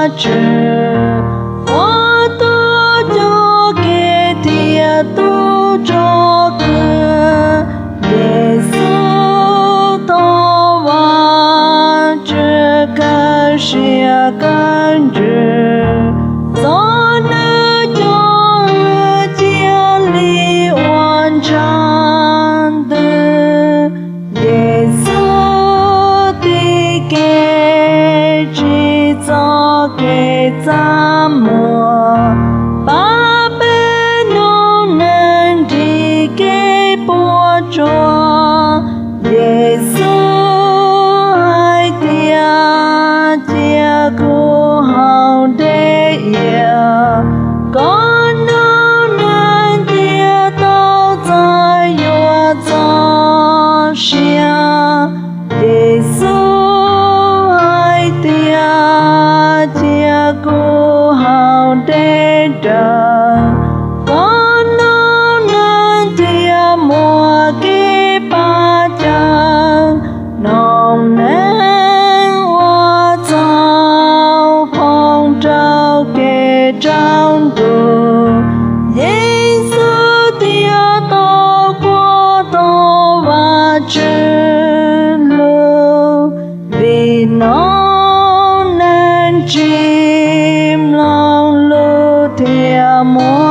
Vajtswv, ua tub coj kev thiab tub tso kwm. Yexus tau Vajtswv kawg siab kawg ntsws, txog hnub coj cia li ua ntshav ntws. Yexus tig kev tsim txoj kev txaj muag, pab peb noob neej nrhiav kev puas tsuaj. Yexus hais tias, cia kuv haus dej iav, koj noob neej thiaj tau txais yuav txoj sia. Yexus hais tias, cia kuv haus dej daws, koj noob neej thiaj muaj kev pab cawm. Noob neej ua txhaum phoov rau kev tsaus ntuj, Yexus thiaj tau quaj thov Vajtswv lus, vim noob neej tsis mloog lus thiab muab